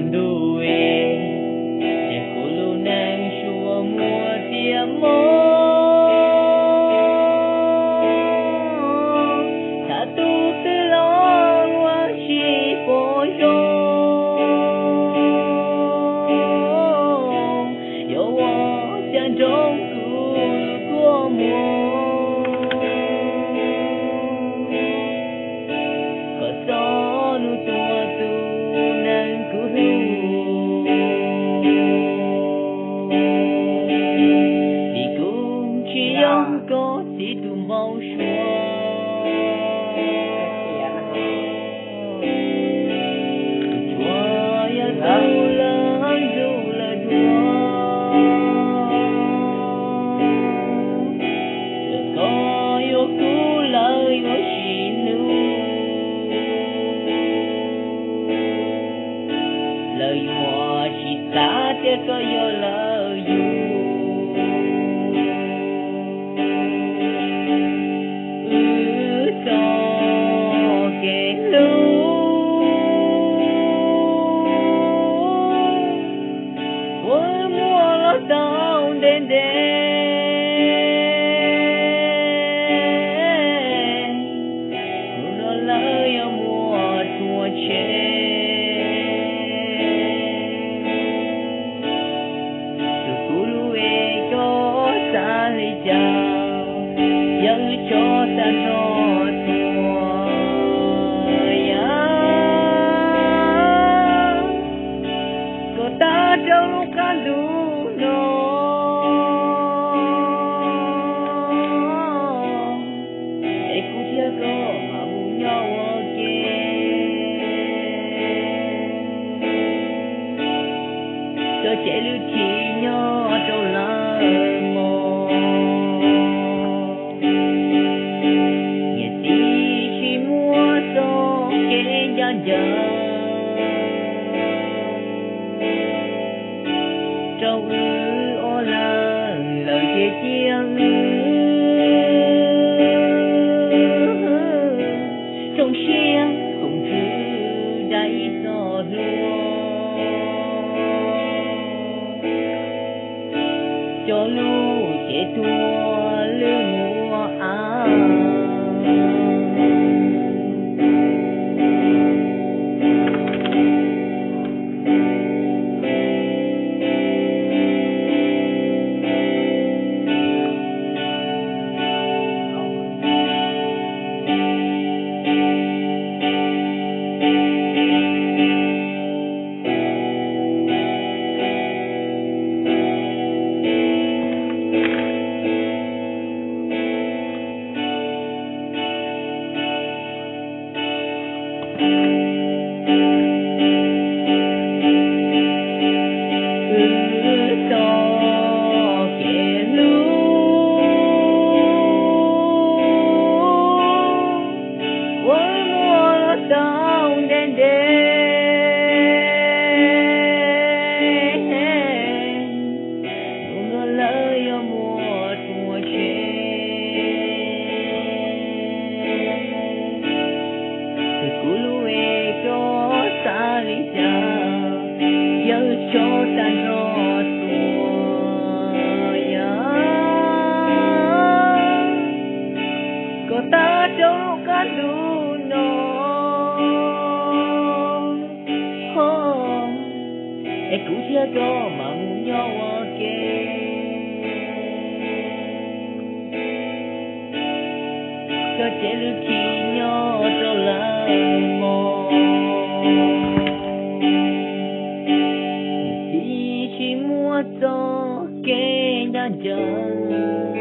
ntuj, ces kuv lub neej suab muaj tias mob, thov tus twg los ua tsis pom zoo, yuav ua cas nrog kuv kua muag, kom txog hnub tuag tus neeg kuv hlub, vim kuv tsis yog koj txiv tus npau suav. Tsuas yog tus lawv ntuj lawv dua, txawm koj yuav kub lawv yuav tsis hlub, lawv yuav tsis xav tias koj yog lawv yug. Wb txoj kev hlub uas muaj los tau ntev ntev, hnub no lawv yuav muab tuag tseg. Tus kuv hlub es koj xav li cas, yog wb tso tag nrho tuag, yog koj tag rau lub qab ntuj no, es kuv thiab koj mam mus nyob ua ke. Cov tsev lwm thim nyob rau lawv mos, niam txiv tsis muab txoj kev ncaj ncees rau wb ob leeg, lawv ces cia wb zoo siab koom ntsws dai ib txoj hlua. Cov lus ces tuag lwj mus ua av. Wb txoj kev hlub uas muaj los tau ntev ntev, hnub no lawv yuav muab tuag tseg. Tus kuv hlub es koj xav li cas, yog wb tso tag nrho tuag, yog koj tag rau lub qab ntuj no, es kuv thiab koj mam mus nyob ua ke. Cov tsev lwm thim nyob rau lawv mos, niam txiv tsis muab txoj kev ncaj ncees